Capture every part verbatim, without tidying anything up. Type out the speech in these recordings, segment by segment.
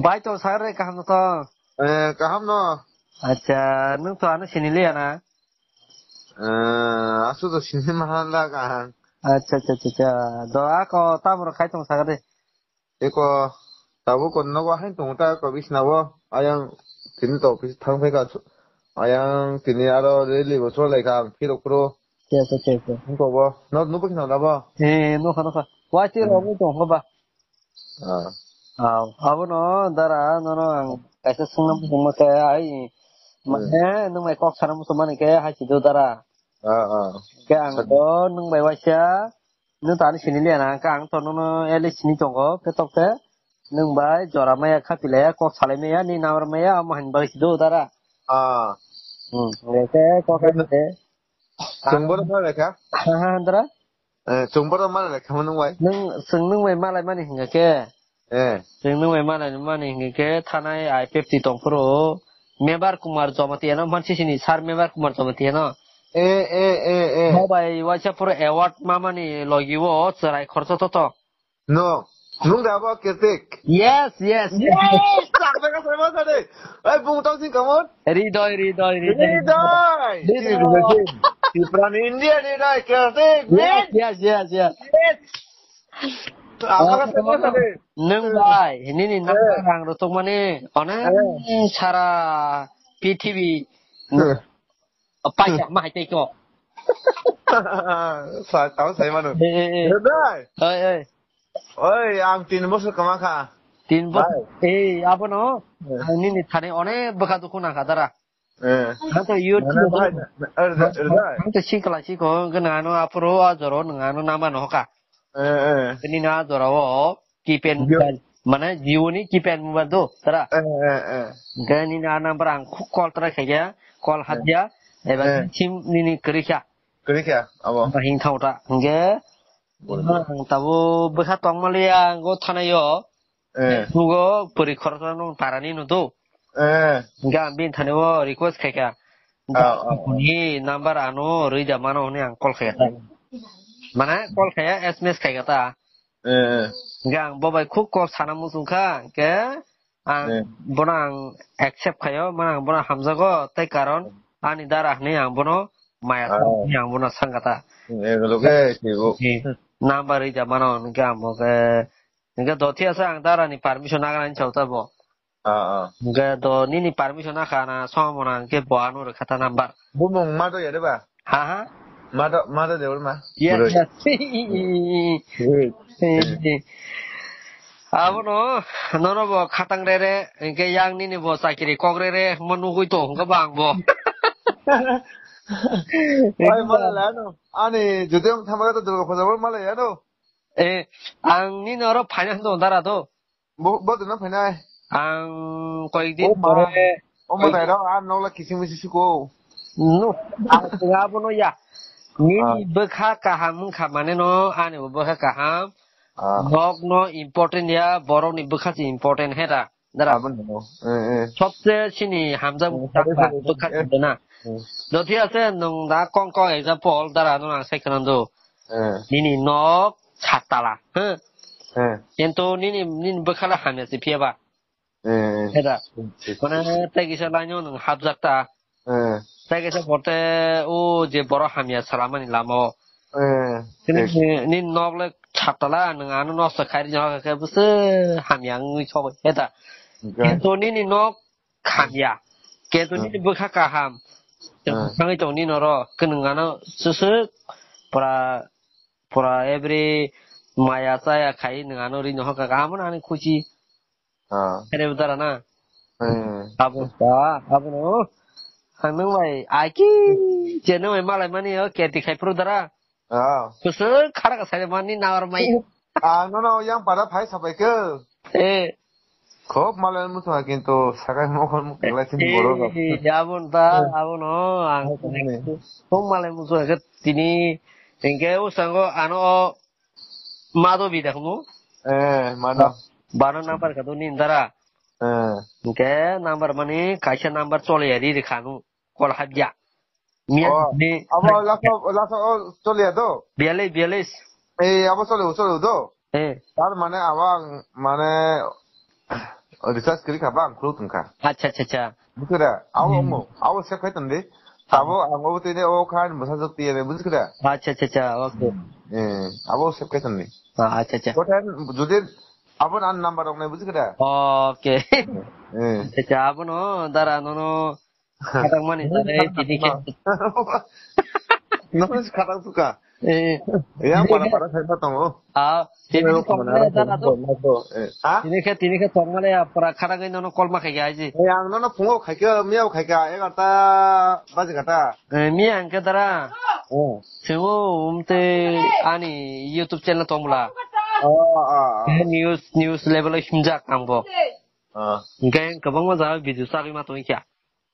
Bai tong sakre kaham no tong. Eh, kaham no. Acha, nwng to ano siniliya na? Eh, asu to sini mahan da kaham. Acha, acha, acha, acha. Do ako tamo rok khai tong sakre. Eko, tabuk ko nogo hain tongo ta ko bisna o. Ayang tini to office thang phai ka. Ayang tini aro rally bo chol lai ka ang phirok phro. Yes, yes, yes. Nungko bo. No, nubo kisa na bo. Eh, nukha, nukha. Wai ti rok tong kho ba. Ah. Ah, abo no dara no no ang kaisa sungna sungma ke ai. Mane nung mai kok sana musu mani ke hai si do dara. Ah, ah. Ke ang do nung bai waisa. Nwng tani sini liya na, hwnkhe ang to nono at least sini tongo, khe tok khe nwng bai jora maya kha pilai ya, kok salai maya, ni number maya, amo haini bagwi si do dara. Ah. Hmm, hwnkhe kok kha khe. Chwng bono ma lekha? Ha, ha, dara? Eh, chwng bono ma lekha mo nwng bai? Nwng, chwng nwng bai malai mani hwnkha khe. Eh. Chwng nwng bai malai mani hwnkhe khe thanai I P F T tong phuru Mebar Kumar Jamatia no mansi sini, Sir Mebar Kumar Jamatia no. Eh, eh, eh, eh. Bo bai waisa phuru award mamani logi o chwrai khoroksa to to. No. Nwng da bo Kartik? Yes, yes. Yes! Chak beka sai ma sade. Ai bung tong sing kamon? Hridoy, Hridoy, Hridoy. Hridoy! Hridoy. Tipra ni India Hridoy Kartik. Yes, yes, yes, yes. Yes! Chak beka sai ma sade. Nwng bai, nini number rang rwtwkmani onek sara pithibi paisa ma hai tei ko. Sa, tamo sai manu. Eh, eh, eh. Hridoy! Oi, oi. Oi, ang tin bosor kama kha. Tin bosor. Bai. Eh, abono. Eh. Ang nini thani onek bwkha dukhu nang kha dara. Eh. Ang to youth. Nana bai, er, er, er, bai. Ang to sikla siko, gana ano apro a joro nang ano nama no ka. Eh, eh. Nini na jora o, kipen mobile. Mane Jio ni kipen mobile do, dara. Eh, eh, eh. Gani na number ang khu call tra khaja, call hadja, eba sim nini krikha. Kwrwi kha abo. Bahing thao ta. Hingke ang tabo bwkha tongmaliya ang o thanaio. Eh. Bugo pori khoroksa nung tarani nudo. Eh. Hingke ang bini thani o request khaikha. Ah, ah, ah. Ni number ano rwida mano hwnwi ang call khaikha ta. Mane call khaiya S M S khaikha ta. Eh. Hingke ang bo bai khub kok sana muchung kha, hingke ang bono ang accept khaio, mane ang bono hamjago, tei karon ani dara hwnwi ang bono maya hwnwi ang bono sangkha ta. Eh, loke, sibo. Eh, number rida mano, hingke ang bo ke, hingke dothiya se ang dara ni permission nagra ni chao ta bo. Ah, ah. Hingke do nini permission nakha na, song mona hingke bo ano rwkha ta number. Bumung ma do ya de ba? Ha, ha. Ma do, ma do de ma. Yes, yes. Good. Abono, nono bo khatang rere, hingke yang nini bo chakiri kok rere, mo nugui to, hingke bang bo. Oi, ma la no. Ani, jodi ang thama to Durga Puja ma la ya no. Eh, ang nini oro finance do dara do. Bo, bo duna phainai. Ang koyekdin pore. O ma dai rok, ang nokla kising misi suko. No, ang abono ya. Nini bwkha kaham wngkha mane no, ani bo bwkha kaham. Ah. Nok no important ya, borok ni bwkha se important he da. Dara. Abono. Eh, eh. Sobse sini hamjak bwkha se na. Hmm. Jodi ase nung da kong kong example dara no ang sai khwnando. Eh. Nini nok sattala, he? Eh. Kintu nini, nini bwkhala hamya se phiya ba? Eh. Heda. Mane tei kisa laino nwng hapjak ta. Eh. Tei kisa porte o je borok hamya salamani lama o. Eh. Nini, nini nok le sattala nwng ano nosto khairi no khe bwse hamya wngwi sobo heda. Kintu nini nok hamya. Kintu nini bwkha kaham. Thangwi tong nini oro kwnwng ano swswk pura, pura every maya chaya khai nwng ano ri nohor kha kaham ani khuchi. Ah. Khere dara na. Hmm. Abo ta, abo no. Ang nwng bai aki je nwng bai malai mani o keti khai phuru dara. Ah. Kusuk khara ka sai mani nawar mai. Ah, no, no, yang pada phai sabai ke. Eh. Khub malai musa kintu sakai mo khon mo kelai sin boro ga. Eh, abon ta, abon ho, ang. Khub malai musa ke tini, engke o sango ano o mado bida khunu. Eh, mado. Bano number ka do ni dara. Eh. Engke number mani kaisa number chole ya ri ri khanu. Kol habya. Miya ni. Abo laso, laso o choliya do? Biyalai, biyalai. Eh, abo chole, chole do? Eh. Tar mane abo ang, mane, Oh, recharge kwrwi kha ba, ang khuluk tong kha. Acha, acha, acha. Bukira, abo Hmm. mo, abo save khai tong di. Tabo ang obo tini o khan bwsa jok tiya de, bujikira? Acha, acha, acha, okay. Eh, abo save khai tong di. Ah, acha, acha. Kotan jodi abo nan number rok nai, bujikira? Okay. Eh. Acha, acha, abono dara nono khatang mani dara tini khe. Nono khatang suka. Eh. Ya, para para sai pa tongo. Ah, tini khe tongmani dara to. Eh, ha? Tini khe, tini khe tongmani ya, pura khatang nono call ma khai ya ji. Eh, ang nono phungo khai khe, miya khai khe, egarta baji kata. Eh, miya ang khe dara. Oh. Sebo umte ani YouTube channel tongmula. Oh, oh, oh. News, news level himjak ang bo. Oh. Gang kabang ma video sagwi ma tong kya.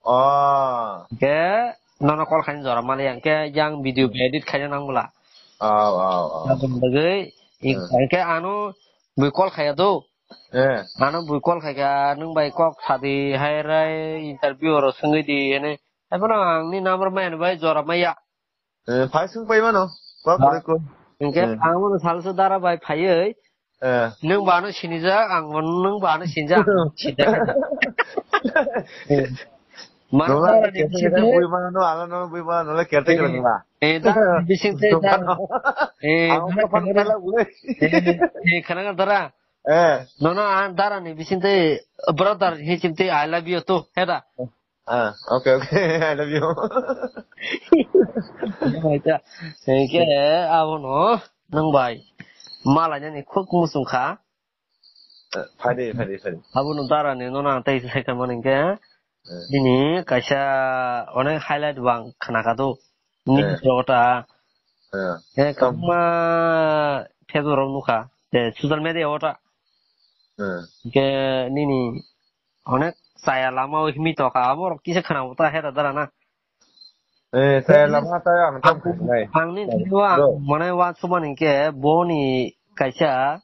Oh. Ke nono call khaina jora mali yang ke yang video edit khaina nang bula. Oh, oh, oh. Aboni bagwi, eh, ke ano bui call khaya do. Eh. Ano bui call khaika nung bai kok sadi hai rai interview oro sungwi di hene. Abono ang ni number mai bai jora maya. Eh, phai sung pai mano. Kok kore ko. Hingke eh, ang mano salsa dara bai phaiwi. Eh. Nung ba ano sinijak, ang mano nung ba ano sinijak. Sinijak. Eh. Mano dara ni bisingtwi. Bui mano, ano no bui mano, le kerte kere ba. Eh, dara ni bisingtwi dara. Eh, ang mano ko pala ule. Eh, eh, khana dara. Eh. Nono ang dara ni bisingtwi brother hi chimtwi I love you to, heda. Ah, okay, okay. I love you. Hingke abono nung bai malainani khuk musung kha. Eh, phadi, phadi, phadi. Abono dara ni nono ang tei sai kha mani hingke. Eh. Bini kaisa onek highlight bang khna kha do. Ni eh, rota. Eh. Eh, kam- kabangma Facebook rok nukha. Eh, social media ota. Eh. Hingke nini onek chaya lama o himwi tokha, abo rok kisa khna uta hera dara na. Eh, chaya lama ta ang tam khna nai. Ang ni thani wa, bro. Mane wa suman hingke boni kaisa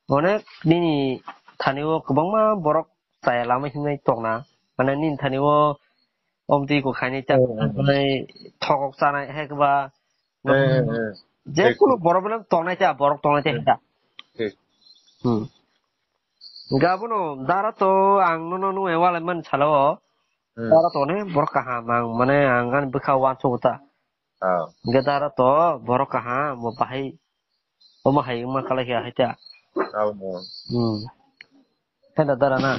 onek nini thani o kwbangma borok chaya lama himnai tokna. Mane nini thani o omtwi ko khainai ta, eh, eh, eh, thokok chanai hai kwba. Eh, eh, eh. Je thik, kuno thik. Borok belai tongnai ta, borok tongnai ta, eh, hita. Thik. Hmm. Hingke abono dara to ang nono nung ewa lai man salo. Hmm. Dara to ne borok kaham ang mane ang ani bwkha uansuk ta. Ah. Hingke dara to borok kaham mo bahai omo hai wngma kalaikha haita. Abono. Hmm. Haita dara na.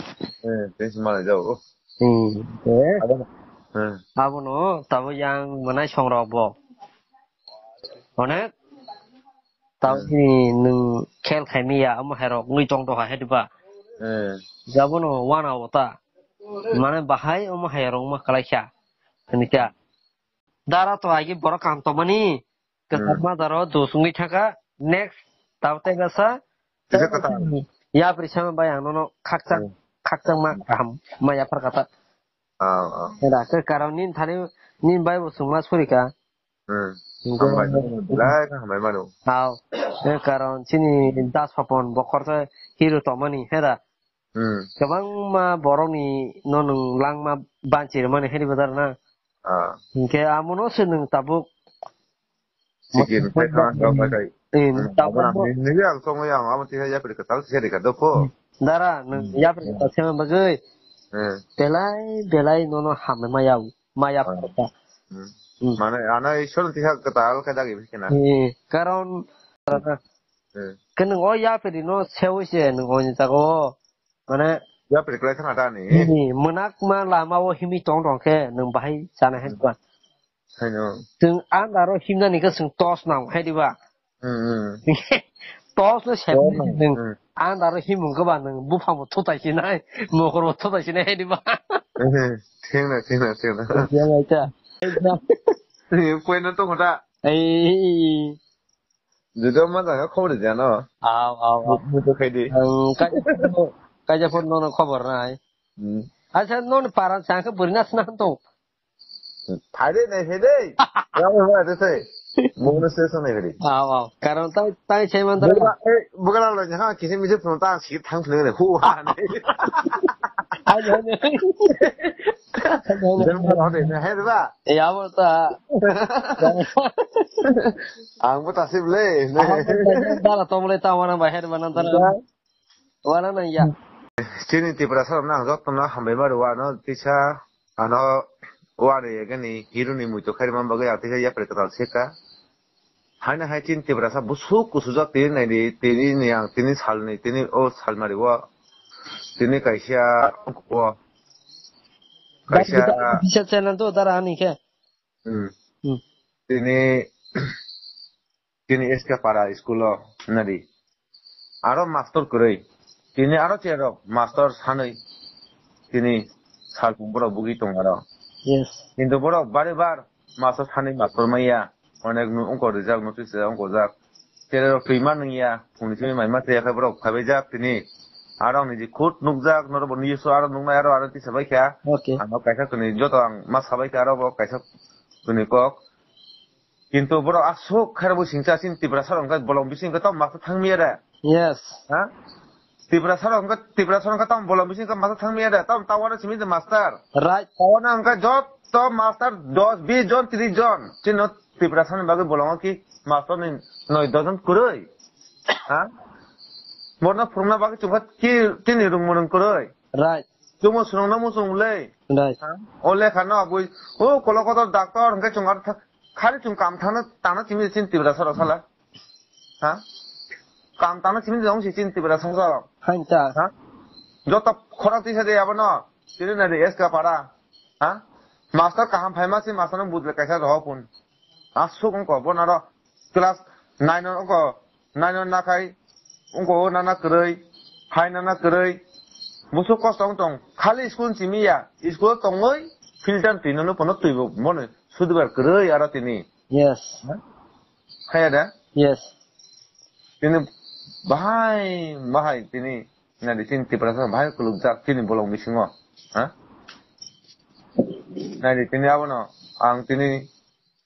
Eh, tei se malai jao. Hmm. Eh. Abono. Hmm. Abono tabo yang manai songrok bo. Onek. Tabo hmm, ni nung khel khaimiya omo hai rok ngui tong tong hai diba. Eh. Abono wana ota. Mane bahai omo hai rok wngma kalaikha. Hini kha. Dara to agi borok kaham tongmani. Kwchar hmm, ma daro dos wngwi thangkha. Next tabo tei basa. Kisa kwtal. Yapri sama bai ang nono khakchang, hmm, khakchang ma kaham ma yaphar kata. Ah, ah. Eda ke karon nin thani nin bai bo sungma surika. Hmm. Hingke hambai mano, belai khe hambai mano. Hao. E karon chini Das Hopon bokhor se hero tongmani heda. Hmm. Kwbangma borokni no nwng langma banchi rwmani hai badar na. Ah. Hinkhe amono se nwng tabuk. Sikir, tei kha, kha, kha, kha. Eh, hmm, tabuk abo bo. Nini ang songwi ang abo tisa yapri kwtal tisa rikha dopho. Dara, nwng hmm, yapri kwtal sema bagwi. Hmm. Belai, belai nono hambai maya, maya ah, phaikha. Hmm. Hmm. Mane, ano Ishwar tisa kwtal khe dagi bisi kena. Eh, karon, hmm. Eh. Khe nwng o yapri no sewi se nwng o ni jaga o. Mane yapri kwlai thangna ta ni? Nini mwnakma lama o himwi tong tong khe nwng bahai chana hai ba. Haino. Chwng andaro himnani khe chwng tos nang hai diba? Hmm, hmm. Tos no sem tos nang, nwng hmm. Andaro himung khe ba nwng buphang bo thutai sinai, mokol bo thutai sinai hai diba? Hmm, thikna, thikna, thikna. Yang aita. Poino tong kha ta. Ei. Jujo ma jaga khobor di jano. Aw, aw, aw. Mutu khai di. Ang kaisa phone, kaisa phone nono khobor nai. Hmm. Acha, noni paran chang khe bwrwi nasna hanto. Phai de nai phai de. Ya, ya, ya, de sai. Mungno se so nai phai de. Aw, aw. Karon tai, tai chai man dara. Bugla, eh, bugla lo ha, kisi misi phone ta si thang phone ne. Hu ha. Ai, ai, ai. Jeng ma lo de, ne, hai de ba. Ya, bo ta. Ang bo ta sip le, ne. Ang bo ta, dara tong le ta wana ba, hai de ba nan ta. Wana na ya. Chini Tiprasa rokno ang jotono hambai ma rwo, ano tisa ano wari agani hero ni muitu khairima bagwi ang tisa yapri kwtal seka. Haino hai chini Tiprasa busuk kusujak tini naidi, tini ni ang tini salni, tini o salmari o, tini kaisa o, kaisa Bisa channel to dara ani khe. Hmm. Hmm. Tini, tini S K Para school o nadi. Aro master kwrwi. Tini aro cherok master sanwi. Tini salpung borok bugwi tong aro. Yes. Kintu borok bari bar master sanwi master maya. Onek nu ungko rijak, notice rijak, ungko jak. Cherok twi ma nungya, phungni simi mai ma twi khe borok phaibai jak tini. Aro ang niji khut nukjak, norok bo niji so aro nuknai aro, aro tisa bai kha. Okay. Ano kaisa kwrwi joto ang ma sabai kha aro bo kaisa kwrwi kok. Kintu borok aswk khe bo singcha chini Tiprasa rok hwnkhe bolong bising hwnkhe tamo master thangmiya de. Yes. Ha? Tiprasa rok hwnkhe, Tiprasa rok hwnkhe tamo bolong bising hwnkhe master thangmiya de. Tamo tawano simi de master. Right. Tawano hwnkhe joto master dos, bis jon, tris jon. Chini Tiprasa ni bagwi bolongo ki master ni noi dos jon kwrwi. Ha? Borno phwrwngna bagwi chwngkha ki chini rung mwnung kwrwi. Right. Chwngno swrwngna muchung le. Right. Ha? O lekha no abui, o kolokotor doctor hwnkhe chwng aro tha-, khali chwng kam thangna tangna chini chini Tiprasa rok sala. Ha? Kam tangna chini jong si chini Tiprasa rok. Hain ta. Ha? Joto khorok tisa de abono. Chini na de S K Para. Ha? Master kaham phaima si master no budle kaisa rohok pun. Aswk wngkha bo naro class nine o wngkha, nine o nakhai wngkha o nana kwrwi, hai nana kwrwi. Busuk kosto wng tong. Khali school simi ya. School tongwi filter twi nono pono twi bo mono sudibar kwrwi aro tini. Yes. Ha? Khaya da? Yes. Tini bahai bahai tini nadi chini Tiprasa bahai kulukjak chini bolong bisingo. Ha? Nadi tini abono ang tini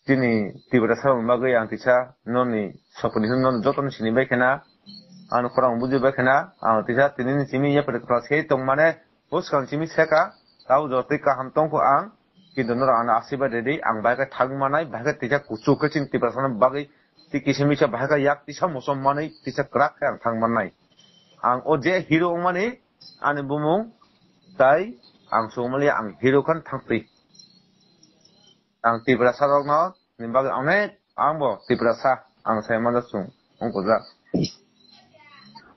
chini Tiprasa rokni bagwi ang kisa noni soponi hwn noni jotono sini bai khena, ang khorang buji bai khena, ang kisa tini ni simi yapri kwtal se tong mane, bwskang simi seka, tabo jotoi kaham tongkho ang, kintu norok ano asirwad rwdi, ang bai khe thang manai, bai khe tisa kuchuk khe chini Tiprasa rokni bagwi, tei kisa misa bai khe yak tisa mosom manwi, tisa kwrak khe ang thang mannai. Ang o je hero wngmani, ani bumung, tai ang songmali ang hero khan thangtwi. Ang Tiprasa rokno ni bagwi onek, ang bo Tiprasa, ang sai manjak chwng wngkujak.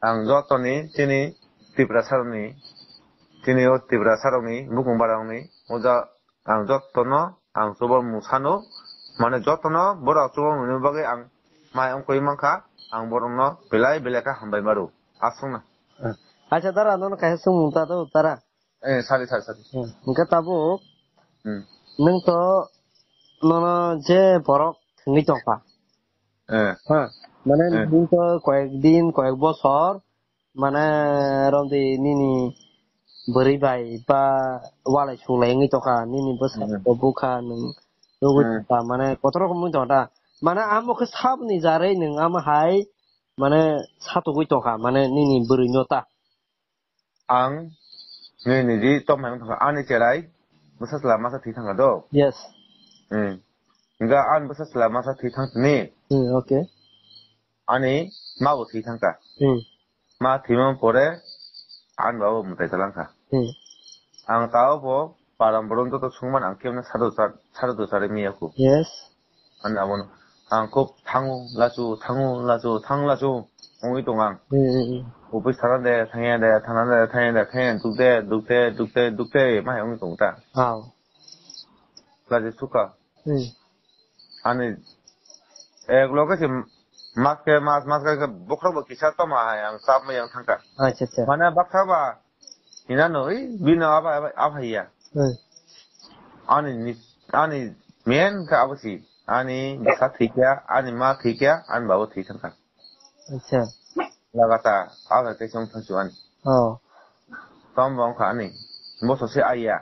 Ang jotoni chini Tiprasa rokni, chini o Tiprasa rokni bukung bara rokni, o ja ang jotono ang chubamung sano, mane jotono borok chubamungni bagwi ang mai wngkoi mankha, ang borokno belai belai khe hambai maro. Aswkno. Acha dara, nono kaisa swngmung ta do tara. Eh, sari, sari, sari. Hmm. Hwnkhe tabuk Hmm. nwng to nono je borok thwngwi tongkha. Eh. Ha, mane Eh. nwng to koyek din, koyek bosor, mane romdi nini bwrwi bai ba walai sulai wngwi tongkha, nini bwsa Hmm. bo bukha, nwng nugwi Hmm. tongkha, mane kotor rokom wngwi tongkha da. Mane amo khe saboni jarwi nwng amo hai, mane satugwi tongkha, mane nini bwrwino ta. Ang nini di tom hai wngkha, ani cherai bwsa chwla masa thwi thangkha do. Yes. Hmm. Hwnkhe ani bwsa chwla masa thwi thang sini. Hmm, okay. Ani ma bo thwi thangkha. Hmm. Ma thwimani pore ani baba mwtai talangkha. Hmm. Ang tao bo param borom joto sungman ang kemne sado cha-, sado do chari miya kho. Yes. Ani abono ang kok thango lachu, thango lachu, thango lachu wngwi tong ang. Hmm, hmm, hmm. Office thana de, thangya de, thana de, thangya de, thangya dukde, dukde, dukde, dukde, ma hai wngwi tong ta. Wow. Lachu sukha. Hmm. Ani ek loge se mas ke mas, mas ke bokhorok bo kisa toma hai ang chap mai ang thangka. Acha, acha. Mane baksa ba hinano, "Oi, bino aba, aba, aba ya." Hmm. Ani ni, ani men ka abo si. Ani bwsa thwikya, ani ma thwikya, ani baba thwi thangka. Acha. Lagata, aba ke song thangsu ani. Oh. Tom bong kha ani. Bo sose aya.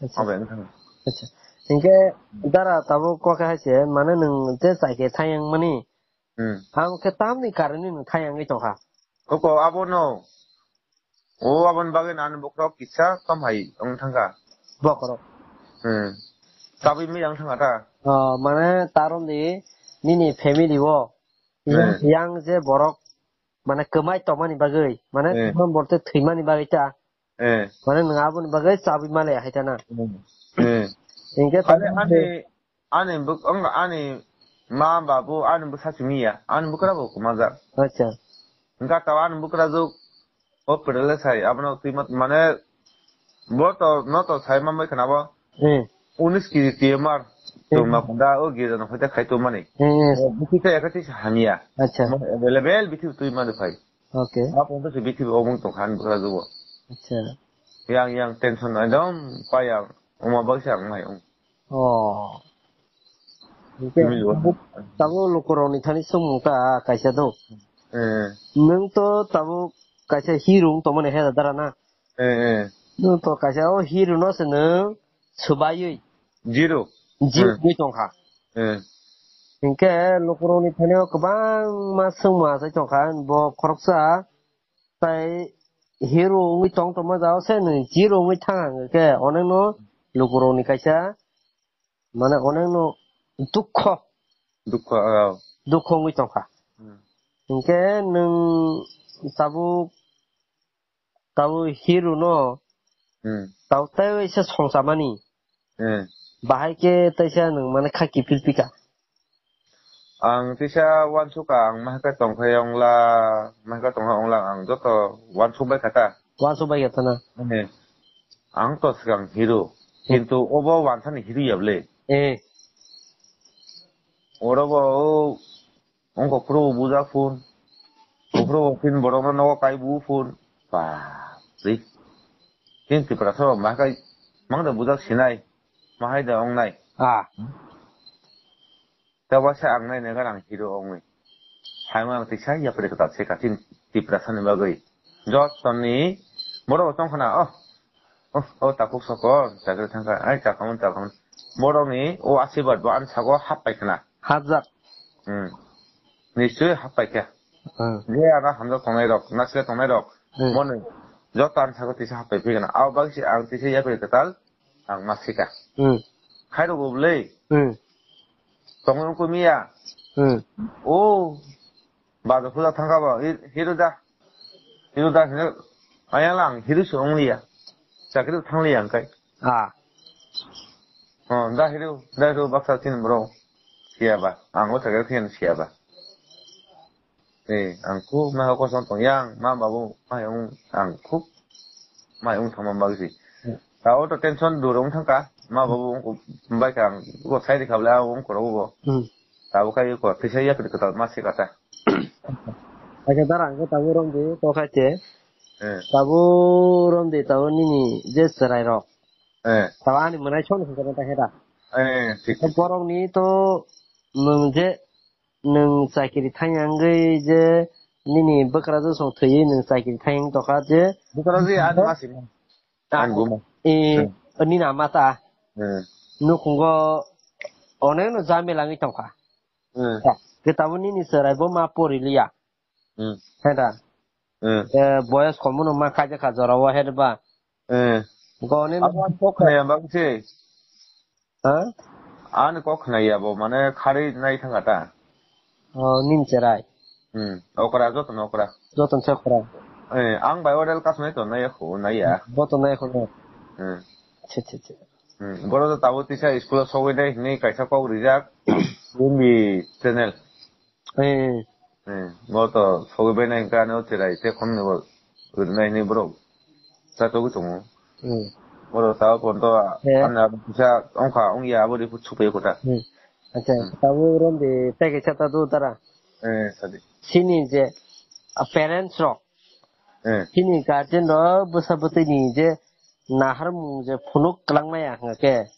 Acha. Aba yang thang. Acha. Hingke dara tabo kok hai se, mane nwng je chai ke thayang mani. Hmm. Ham khe tamni karani nwng thayang wi tongkha. Koko abo no. O aboni bagwi nani bokhorok kisa tom hai wng thangkha. Bokhorok. Hmm. Tabwi mi yang thangkha ta. Ah, mane taron di nini family o yang, Hmm. yang je borok mane kwmai tongmani bagwi, mane Hmm. borok thwimani bagwi ta. Eh. Mane nwng aboni bagwi chabwi male hai tana. Hmm. Eh. Hinkhe ani, ani bwk-, wng ani ma babu ani bwsa simi ya. Ani bwkra bo kwmajak. Acha. Hinkhe ta ani bwkra juk o pedale sai abono twi mat-, mane bo to no to sai mambai khna bo. Hmm. Unis kg T M R. Hmm. Tongma kunda o gida no hoite khai tongmani. Hmm. Bithi khai ekati hamya. Acha. Available bithi twi mani phai. Okay. Ba pon to se bithi bo mung tong khan bwkra jugo. Acha. Yang yang tension ekdom pa yang. Oma bagwi se ang mai ong. Oh. Tumi jugo. Tabuk, tabuk lukurokni thani sumung ta kaisa do. Eh. Nwng to tabuk kaisa hero wng tongmani he dara na. Eh, eh. Nwng to kaisa o hero no se nwng swbaiwi. Zero. Zero Hmm. wngwi tongkha. Eh. Hinkhe lukurokni thani o kwbangma sumung achai tongkha bo khoroksa. Tai hero wngwi tong tongma jao se nwng zero wngwi thang ang khe onekno lukurokni kaisa mane onekno dukho Dukho, oh. dukho wngwi tongkha. Hmm. Hinkhe nwng tabuk, tabuk hero no Hmm. tabuk tei waisa songchamani. Hmm. Bahai khe teisa nwng mane kha kiphil pika. Ang tisa uansukha, ang mahaka tongkha ongla, mahaka tongkha ongla, ang joto uansuk bai kha ta. Uansuk bai kha ta na? Eh. Ang to swkang hero, Hmm. kintu obo uansani hero ya bwle. Eh. Oro bo o, ongkha phuru bo bujak phun. Buphuru bo phin borok no nogo kai bu phun. Ba, ri. Tin Tiprasa rok ma kai, mang da bujak sinai. Ma hai da ong nai. Ah. Ta wa sa ang nai nai ga ang hero ong nai. Hai ma ang tisa yapri kata se ka tin Tiprasa ni bagwi. Jot toni borok bo tong khana, oh. Oh, oh, takhuk sokol, chakri thangkha, ai, chakhamung, chakhamung. Borokni o asirwad bo ani sago hap pai khna. Hapjak. Hmm. Nischoi hap pai kha. Hmm. Je ana hamjak tongnai rok, naisle tongnai rok, Hmm. bono joto ani sago tisa hap pai phikna. Abo bagwi se ang tisa yapri kwtal, ang ma sika. Hmm. Khairok bo bwlwi. Hmm. Tongwi wngkui miya. Hmm. O, Bajo puja thangkha bo, hi-, hiru da. Hiru da hino, ayang lang, hiru se ong liya. Chakri thang liya angkai. Ah. Oh, da hiru, da hiru baksa tin bro. Siya ba, ang o chakri khen siya ba. Eh, ang khu ma ko son tong yang, ma babu, ma yang, ang khu ma yang thang ma bagsi. Hmm. Ta o to tension dur ong thangka, ma babu ong bai ka ang ko sai di khabla ong ko ro bo. Hmm. Tabuk kai ko tisa yak ri kwtal ma se kata. Ake dara ang tabuk rom di to khai te. Eh. Tabuk rom di tabuk nini je chwrai rok. Eh. Tabuk ani mwnai son hwnkhe ta heda. Eh, thik, thik. Borok ni to nwng je nwng chakiri thang yang gwi je nini bwkra je song thwi nwng chakiri thang yang tokha je. Bwkra je ani ma sima. Ah, Ang buma. Eh, Hmm. nini ama ta. Hmm. Nukhungo onek no jamela wngwi tongkha. Hmm. Ke tabuk nini chwrai bo ma pori liya. Hmm. Heda. Hmm. Eh, boyos komuno ma kaja ka jora o heda ba. Hmm. Go ne Abo ang kok khaya bang se. Ha? Ani kok khna ya bo, mane khari nai thanga ta. Oh, nini chwrai. Hmm, okra, joto no okra. Joto no se okra. Eh, ang bai orel kas nai to nai khu, nai ya. Bo to nai khu no. Hmm. Che, che, che. Hmm, boro to tabo tisa school o sogwi nai hinwi kaisa kok rijak. Bumbi channel. Eh. Eh, bo to sogwi bai nai ka no chwrai te khon ni bo. Rinai ni bro. Sa togwi tongo. Hmm. Oro ta pon to Eh. Ano kisa ongkha ongya abo ri phut supai kota. Hmm. Acha, Hmm. Tabuk rom di tege chata do tara. Eh, sadi. Sini je, a, parents rok. Eh. Sini guardian rok bwsa bwtwi ni je nahar mung je phunuk kwlang maya hwnkhe.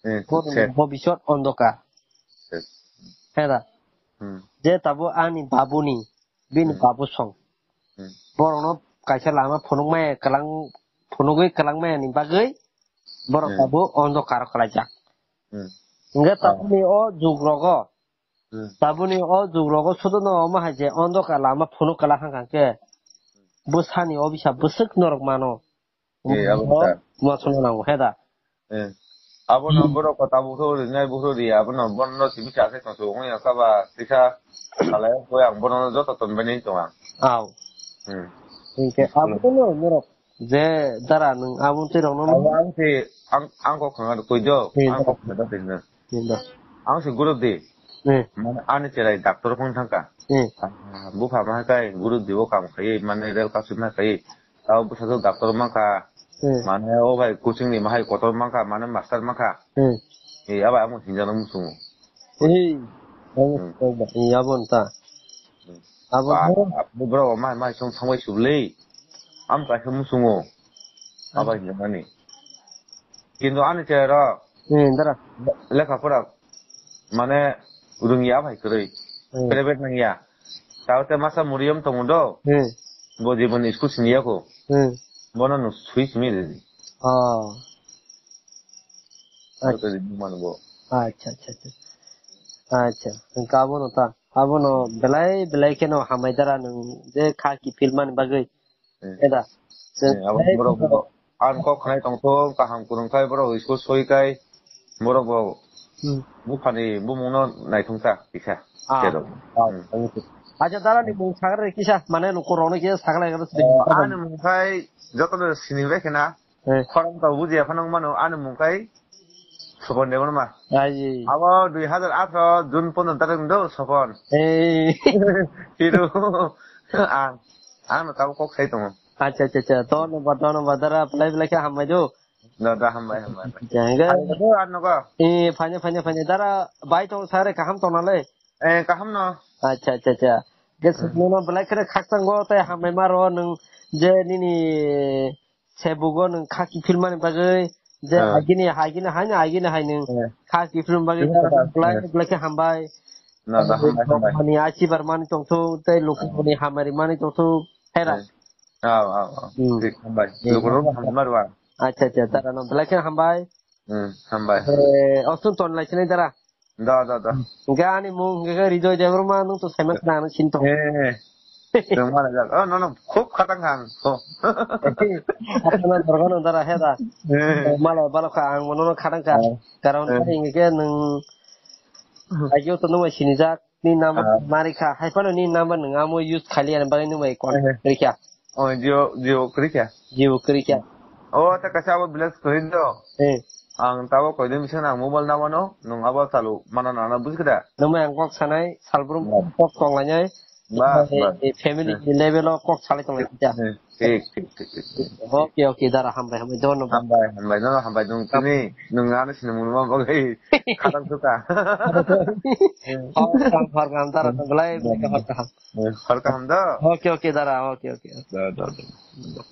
Eh, Bo, se. Bobisot ondokar. Se. Heda. Hmm. Je tabuk ani babuni, bini Hmm. babu song. Hmm. Borokno kaisa lama phunukmaya kwlang, phunugwi kwlangmaya ni bagwi borok Hmm. tabuk ondokar khlaijak. Hmm. Hwnkhe Ah. tabukni o jug rogo, Hmm. tabukni o jug rogo sudono omo hai je ondokar lama phunuk kwlak hwnkha khe bwsani o bisa bwswk norok mano. Eh, abo Bo ta. Masuna nango, he da? Eh. Abo no Hmm. borok ko tabuk khe rinai buphuru ri, abo no bono no simi cha khe tong tong ya kaba tisa salai ko yang bono no joto ton bini tong ang. Au. Hmm. Hingke Hmm. abo no norok Je dara nwng aboni twi rokno Abo ang se, ang, ang kok khna koi do, Hmm. ang kok khna do twi no. Hinda. Ang se guru di. Hmm. Mane ani cherai doctor phone thangka. Hmm. Ah, bupha ma kai guru di o kam khai, mane rel kasu ma khai. Tao bwsa so doctor ma kha. Hmm. Mane o bai coaching ni ma hai kotor ma kha, mane master ma kha. Hmm. E, abo amo hinjano musungo. Ei, abo Hmm. abo ta. Hmm. Abo Ba, bo- abo bro, ma, ma song thangbai subli. Am kaisa musungo. Abo hinjani. Kintu ani chero Hmm, dara. Lekha pora mane rungya bai kwrwi. Hmm. Private nangya. Tao te masa muriyam tongo do. Hmm. Bo jibon school siniya ko. Hmm. Bono no sui simi ridi. Oh. Aro to di man bo. Acha, acha, acha. Acha, hwnkhe abono ta. Abono belai, belai kheno hamai dara nwng je kha kiphilmani bagwi. Hmm. Eda. Hmm, abo belai borok kheno bo. Ang kok khnai tongthok, kaham kwrwng khai borok school soi khai. Borok bo Hmm. buphani bumungno naithung ta kisa. Ah. Kero. Ah, Hmm. thank you. Acha, dara ni mung sagra kisa, mane lukurokno kisa sagra kisa. Oh, ani mung khai jotono sini bai khena. Eh. Khorang tau bujiya phano mano ani mung khai Sopon Debbarma. Ai. Abo dui hajar atharo June pondro tarik do Sopon. Ei. Hiru. Ang, ang no tabo kok sai tongo. Acha, acha, acha. Dhonnobad, dhonnobad. Dara, belai, belai khe hambai do. Da, da, hambai, hambai, hambai. Acha, hingke. Hambai do, ar nogo? Eh, phaine, phaine, phaine. Dara, bai tong sare kaham tong nale? Eh, kaham no. Acha, acha, acha. Ge Hmm. suknono belai khe khakchangbo tei hambai maro nwng je nini Sebugo nwng kha kiphilmani bagwi je Ah. agini, agini haino, agini hai nwng Eh. kha kiphilmani bagwi Belai, belai khe hambai. Na, na, hambai, hambai. Ani achibar mani tongthok, tei luku Eh. mani hamari mani tongthok, hera. Eh. Aw, aw, aw. Hmm. Thik, hambai. Hmm. Lukurokno hambai ma rwa. Acha, acha, dara no belai khe hambai. Hmm, hambai. Eh, osun ton lai sinai dara. Da, da, da. Hingke ani mung hingke Rijoy Debbarma, nwng to saiman khna ang sini tong. Eh, tong mana jak. Oh, no, no, khub khatang kha ang. Oh. Khna dorkar no dara he da. Eh. Mala balo kha ang mono no khatang kha. Eh. Karon Eh. Hingke nwng agio to nwng sinijak ni number Ah. mari kha. Hai phano ni number nwng amo use khali ani bagwi nwng bai contact Eh. Kha. Oh, Jio, Jio kwrwi kha. Jio kwrwi kha. Oh, ta kaisa abo village kwrwi do. Eh. Ang tabo koidin bising ang mobile na mano, nwng abo chalu mana nana bujikha da. Nwng ang kok sanai, salbrum Hmm. Kok tonglainai. Ba, Eh, ba. Eh, family Hmm. Level o kok salai tonglai kha. Hmm. Thik, thik, thik, thik, thik. Okay, okay, dara hambai, hambai, dhonnobad. Hambai, hambai, no, hambai, nwng tini, nwng ano sini mulma bagwi khatang suka. Hor kaham, hor kaham, dara, Hmm. belai, belai, hor kaham. Hmm. Hor kaham do? Okay, okay, dara, okay, okay. Da, da, da.